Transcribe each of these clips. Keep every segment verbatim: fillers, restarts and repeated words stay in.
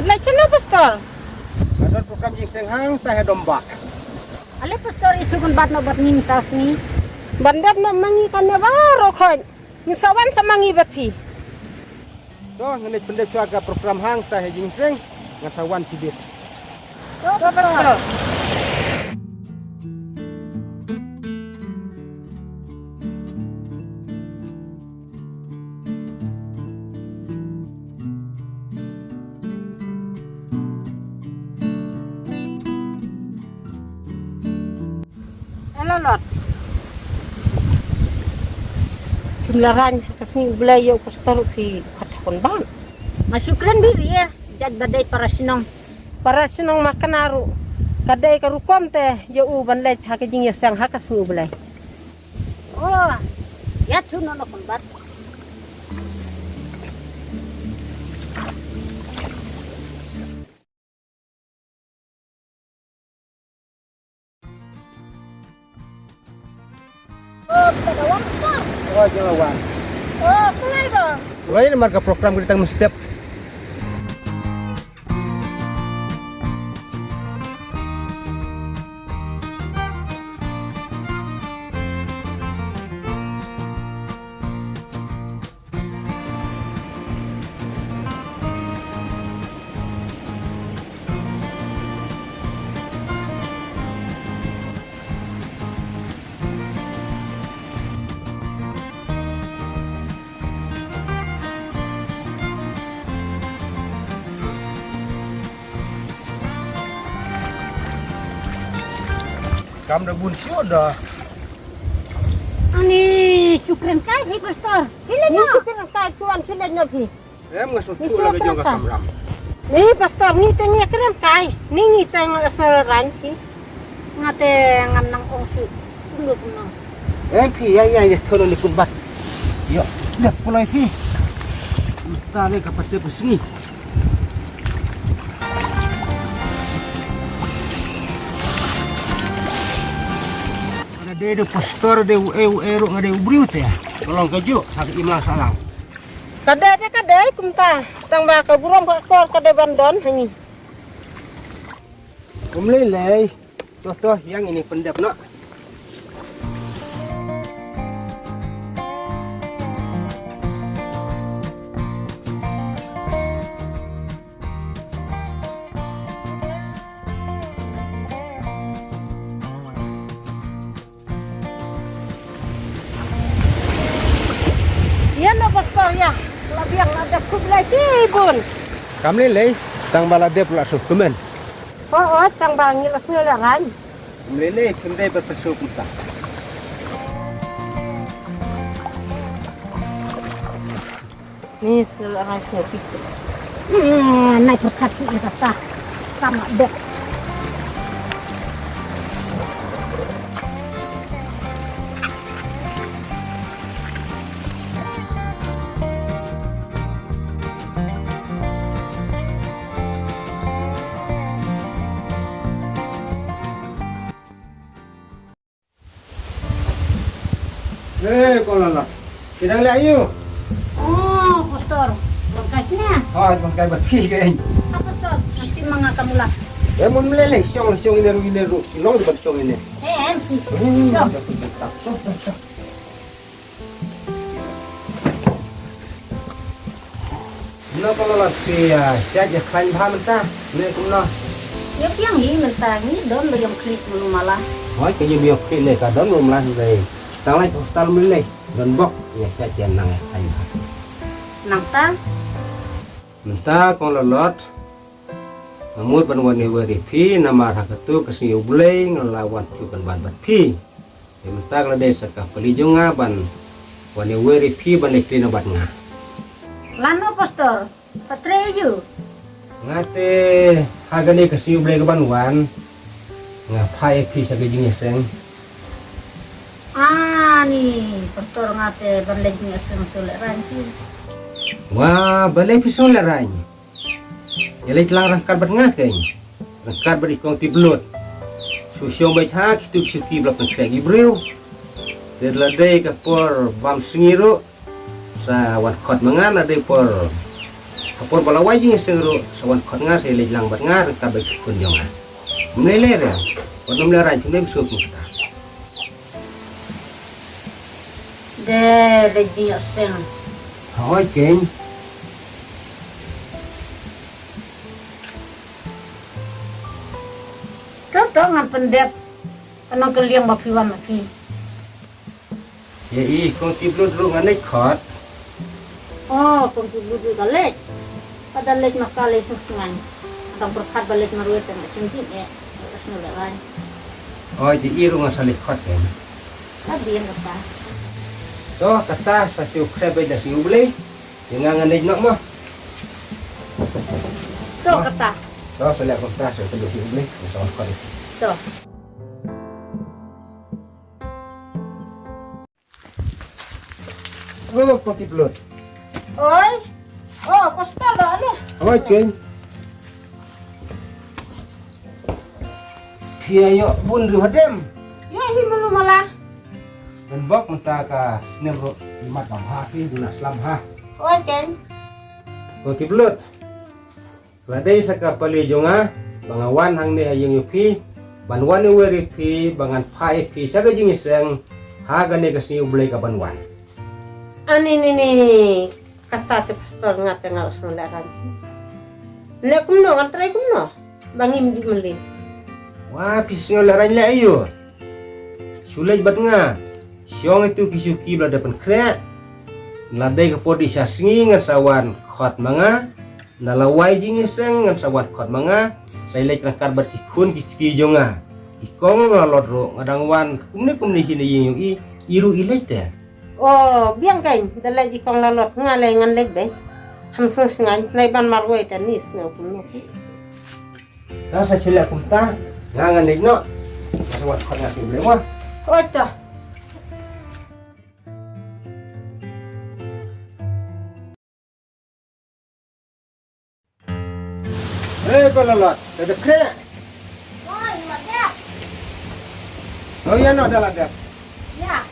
Leit shano, Pastor? Nga don program jingïaseng hangta ha Dombah. Ale Pastor, i tu kan bat no bat ngin tas ni. Ban dep no mangi kan ne baro khoi. Ngin sa wan sa mangi bat phi. To, ngan leit pyndep shuwa ka program hangta ha jingïaseng, ngan sa wan shibit. To, Pastor. Ïa la Lot. Phim la rang ha ka sngi U Blei ïa u pastor, phi khat ha kon ban. Nga shu kren bha ïa, jait ba dei para shnong. Para shnong ma kane ruh ka dei ka rukom te ïa u ban leit ha ka jingïaseng ha ka sngi U Blei. Oh, ïa tu no no kon bat. Oh, kita dah wan, Pastor. Oh, kita dah wan. Oh, pulai dah. Pulai namar ka program kita mesti. Kam da bun shuh da. Ani shu kren kai ni, Pastor. Phi leit noh. Ni shu kren kai, tuan phi leit noh phi. Em, nga shu tu la ka jong ka kamram. Ni Pastor, ngi te ngi kren kai. Ni ngi te nga sa rang ki. Nga te ngam nang ong shu. Tunggu kumno. Em phi, ïa ïa ïa, thono ni kun bat. Ïa, dah pulai phi. Kita ni ka pate pusngi. Ada dei de pastor de u e u e ruh nga dei u briew te. Tolong ka juk ha ka imlang salang. Ka dei te ka dei kumta, tang ba ka burom ka kor ka dei ban don ha ngi. Kum lei lei. Toh toh, ïa ngin ïa pyndep noh. Ïa no pastor ïa. La biang la dep khublei shibun. Kam lei lei, tang ba la dep la shu kmen. Oh oh, tang ba ngi la shu la rang. Kam lei lei, khlem dei ba shu kumta. Ni sngewlehrain sngewpit. Eh, nai pyrkhat shu ïa kata. Tang dep. Eh, kong Lala. Ki dang leh aïu? Oh, pastor. Bang kai sini. Ah, bang kai bad phi kein. Ah, pastor. Ngan shim ma nga ka mula. Eh, mun mlei lei, shong, shong ine ruh, ine ruh. Long ban shong ine. Eh, eh, shong. Shong, shong, shong. Kumno ko Lala, phi, ah, shait ïa khlaiñ bha mynta ne kumno? Ïa biang hi mynta, ngi don ba ïong khlieh mano mala. Hooid, ka ïa biang khlieh ne ka don mano mala hynrei tang lai hostel myn lei don bok ïa shait ïa nang ïa khlaiñ bha. Nangta? Mynta ko Lala, nga mut ban wan ïa wer ïa phi namar ha kato ka sngi U Blei nga la wan phi kan ban bad phi. Te mynta ka la dei sa ka pali jong nga ban wan ïa wer ïa phi ban leit trei na bad nga. Lano pastor, pha trei aïu? Nga te ha kane ka sngi U Blei ka ban wan nga phah ïa phi sa ka jingïaseng. Ani pastor, nga te ban leit jingïaseng sngewlehrain phi. Wa, balei phi sngewlehrain? Ïa leit lang ryngkat bad nga kein. Ryngkat bad i kong Tiblot. Shu shong beit ha kito ki shuki ba la pynkhreh ki briew. Te la dei ka por bam sngi ruh sa wan khot ma nga, la dei por Ka por ba la wai jingïaseng ruh sa wan khot nga sa ïaleit lang bad nga ryngkat bad ki khun jong nga. Ym lei lei re. Wat nym lehrain, phim lei bsut kum kata. De, de jingïaseng. Hooid keiñ. To to ngan pyndep. Ka nongkylliang ba phi wan ma phi. Ïa i Kong Tiplut ruh nga leit khot. Oh, Kong Tiplut ruh ka leit. Ka da leit ma ka leit sngewsngaiñ. Tang pyrkhat ba leit marwei tang ka sngewsngaiñ eh. Ka sngewsngaiñ. Oh, ïa i ruh nga sa leit khot em. Ka biang kata. To kata sa siew khreh bad da siew blei. Ïa nga ngan leit noh mo. To kata. To sa leit kumta sa kynduh siew blei. Nga sa wan khot. To. Oh, Kong Tiplut. Oi. Oh, Pastor, dah leh. Oi, Ken. Phi ïa ïoh bun riew hadem. Ïa hi malu mala. Ngan bok mynta ka snem ruh imat bam ha phi duna slam ha. Oi, Ken. Kong Tiplut. La dei sa ka pali jong nga ba nga wan hangne ha ïing ïa phi ban wan ïa wer ïa phi ba ngan phah ïa phi sha ka jingïaseng ha kane ka sngi U Blei ka ban wan. Ani ni ni kata te pastor nga te nga la sngew lehrain. Ne kumno ngan trai kumno ba ngim ju mali. Wa phi sngew lehrain leh aïu. Shu leit bad nga. Shong itu ki shuki ba la dep pynkhreh. La dei ka por dih sha sngi ngan sa wan khot ma nga. Nda la wai jingïaseng ngan sa wan khot ma nga. Sa ïaleit ryngkat bad ki khun ki kti jong nga. I kong nga Lalot ruh nga dang wan kumne kumne hi na ïing jong i, i ruh i leit te. Oh, biang kein da leit i kong Lalot, nga lei ngan leit be. Kham sngewsngaiñ, nai ban marwei te ni sngew kumno. Tang sa shu leh kumta, nga ngan leit noh. Nga sa wan khot nga shu leh mo. Oi to. Hei, ko Lalot, da dep khreh? Oi, la dep. Oh, ïa noh da la dep. Ïa.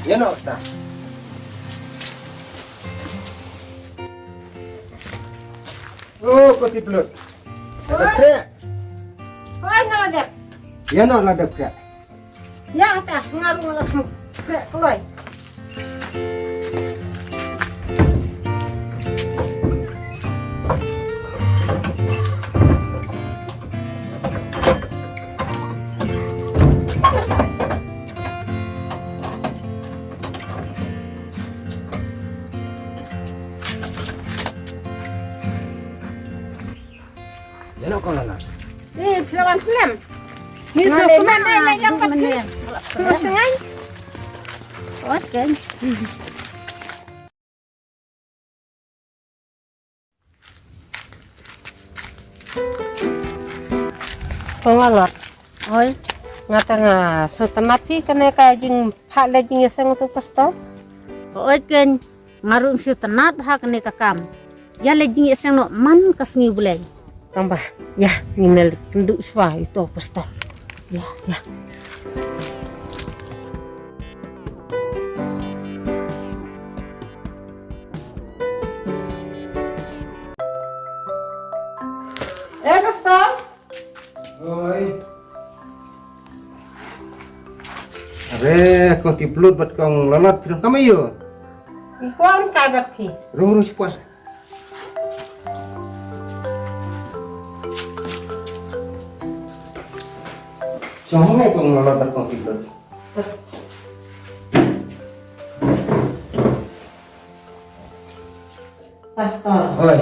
Ïa noh ta. Oh, ko Tiplut. La dep khreh. Oi, nga la dep. Ïa noh la dep khreh. Ïa ta, nga ruh nga la dep khreh kloi. Ïa noh kong Lalot. Ni phi la wan slem. Ni so kumne dei la ïa pat ni. Sngewsngaiñ. Ot kein. Kong Lalot. Oi. Nga te nga sngewtynnat phi kane ka jingphah leit jingïaseng uto u pastor. Oi kein. Nga ruh sngewtynnat ha kane ka kam. Ïa leit jingïaseng noh man ka sngi U Blei. Tang ba ïa ngin leit kynduh shuwa ïa uto u pastor. Ïa, ïa. Eh, pastor. Oi. Are, kong Tiplut bad kong Lalot, phi donkam aïu? Ngi kwah ryngkai bad phi. Rung, rung, shu poi. Shong hangne kong Lalot bad kong Tiplut. Pastor. Oi.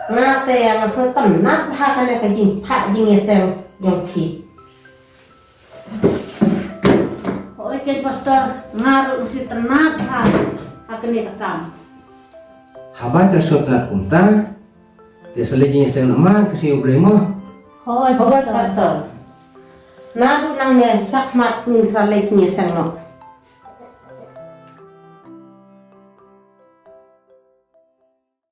Nga te nga sngewtynnat bha kane ka jingphah jingïaseng jong phi. Oi kein pastor, nga ruh nga sngewtynnat bha ha kane ka kam. Haba phi sngewtynnat kumta, te sa leit jingïaseng namar ka sngi U Blei mo. Hooid pastor. Naduh nangne shakhmat ngin sa leit jingïaseng noh.